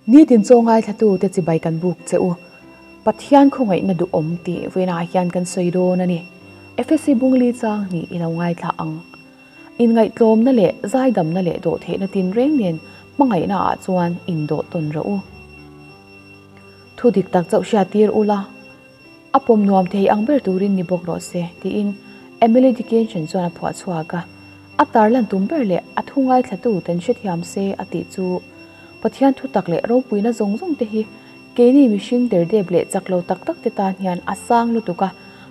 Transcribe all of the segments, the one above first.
Nitin chaw ngaithla te chibai kan buk che u. Pathian khawngaihna duhawm tih vawiinah hian kan sawi dawn a ni. Efesi bungli chang hnih i lo ngaithla ang. Inngaihtlawmna leh zaidamna leh dawhtheihna tinreng nen hmangaihna ah chuan indawh tawn rawh u. Thu dik tak chauh hriat tir ula, a pawm nuam thei ang ber turin ni bawk rawh se, tiin Emily Dickinson chuan a phuah chhuak a. A tarlan tum ber leh a thu ngaithlatu ten hrethiam se a tih chu Pathian thu tak leh ropuina zawng zawng te hi keini mihring derdep leh chak lo tak tak te tan hian a sang lutuk a,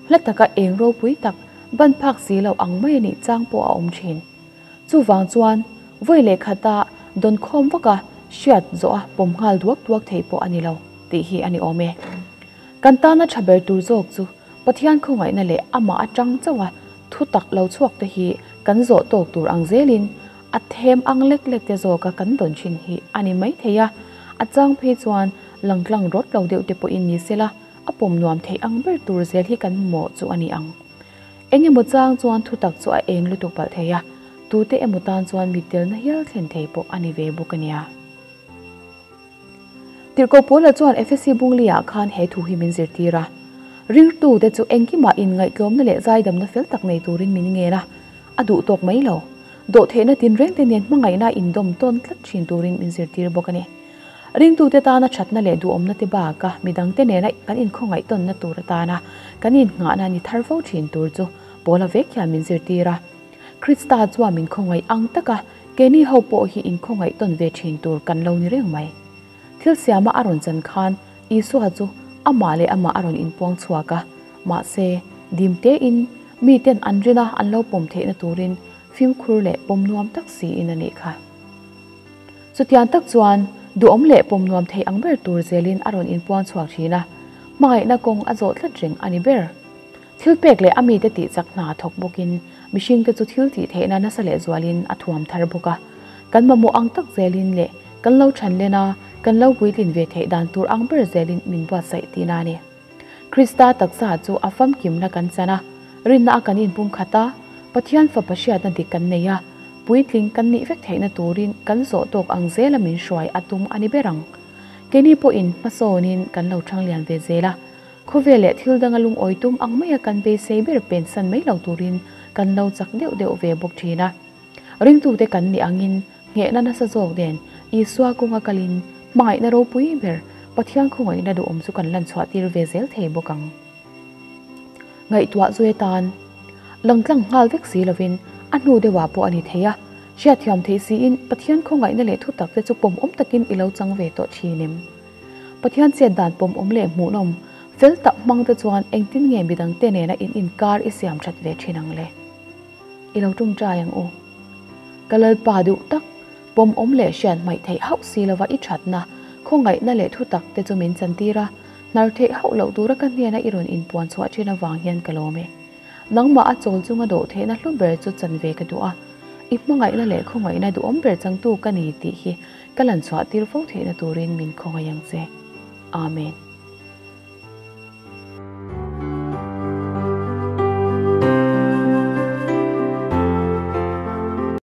hla taka eng ropui tak ban phak si lo ang mai a nih chang pawh a awm thin. Chuvang chuan vawi leh khata dawn khawm vaka hriat zawh a pawm nghal duak duak thei pawh a ni lo tih hi a ni awm e. Kan tana tha ber tur zawk chu Pathian khawngaihna leh amah atang chauh a thu tak lo chhuak te hi kan zawh tawk tur ang zelin a them ang lek lek te zawka kan dawn thin hi a ni mai thei a, a chang phei chuan langtlang rawt lo deuh te pawhin ni sela a pawm nuam theih ang ber tur zel hi kan mawh chu a ni ang. Eng emaw chang chuan thutak chu a eng lutuk palh thei a, tute emaw tan chuan mitdelna hial thlen thei pawh a ni ve bawk a nia. Tirhkoh Paula chuan Efesi bungli-ah khan he thu hi min zirtir a, Ringtute chu engkimah inngaihtlawmna leh zaidamna fel tak nei turin min ngen a, a duh tawk mai lo. Dawhtheihna tinrengte nen hmangaihna indawm tawn tlat thin turin min zirtir bawk a ni. Ringtute tana thatna leh duhawmna te baka midangte nena kan inkhawngaih tawnna tur atana kan innghahna ni thar fo thin tur chu Paula vek hian min zirtir a. Krista chuan min khawngaih ang taka keini ho pawh hi inkhawngaih tawn ve thin tur kan lo ni reng mai. Thil siama a rawn chan khan Isua chu amah leh amah a rawn inpuang chhuak a, mahse, dim tein miten an rina an lo pawm theihna turin fimkhur leh pawm nuam tak siin a nih kha. Chutiang tak chuan duhawm leh pawm nuam thei ang ber tur zelin a rawn inpuang chhuak thin a, hmangaihna kawng a zawh tlat reng a ni ber. Thil pek leh a mite tih chak hna thawk bawkin mihringte chu thil tih theihna nasa leh zualin a thuam thar bawk a. Kan mamawh ang tak zelin leh kan lo than len a, kan lo puitlin ve theih dan tur ang ber zelin min buatsaih tihna a ni. Krista taksa chu a famkimna kan chan a, rinna a kan inpumkhat a, Pathian Fapa hriatna dik kan nei a, puitling kan nih vek theihna turin kan zawh tawk ang zela min hruai a tum a ni ber ang. Keini pawhin hmasawnin kan lo thanglian ve zel a, Khawvel leh thil danga lungawi tum ang maia kan beisei ber pensan mai lo turin kan lo chak deuh deuh ve bawk thin a. Ringtute kan nih angin nghehna nasa zawk nen Isua kawnga kalin hmangaihna ropui ber Pathian khawngaihna duhawm chu kan lan chhuah tir ve zel thei bawk ang. Ngaihtuah zui atan langtlang nghal vek si lovin a hnu deuhah pawh a ni thei a, hriatthiam theih siin Pathian khawngaihna leh thutak te chu pawmawm takin i lo chang ve tawh thin em? Pathian chet dan pawmawm leh hmuhnawm fel tak hmang te chuan engtin nge midang te nena in inkar i siam that ve thin ang le? I lo tawngtai ang u. Ka Lalpa duh tak, pawmawm leh hriat hmaih theih hauh si lova i thatna, khawngaihna leh thutak te chu min chantir a, hnar theih hauh loh tura ka hnena i rawn inpuan chhuah thin avang hian ka lawm e. Nangmah a chawl chunga dawh theihna hlu ber chu chan ve ka duh a, i hmangaihna leh khawngaihna duhawm ber changtu ka ni tih hi ka lan chhuah tir fo theihna turin min khawngaih ang che. Amen.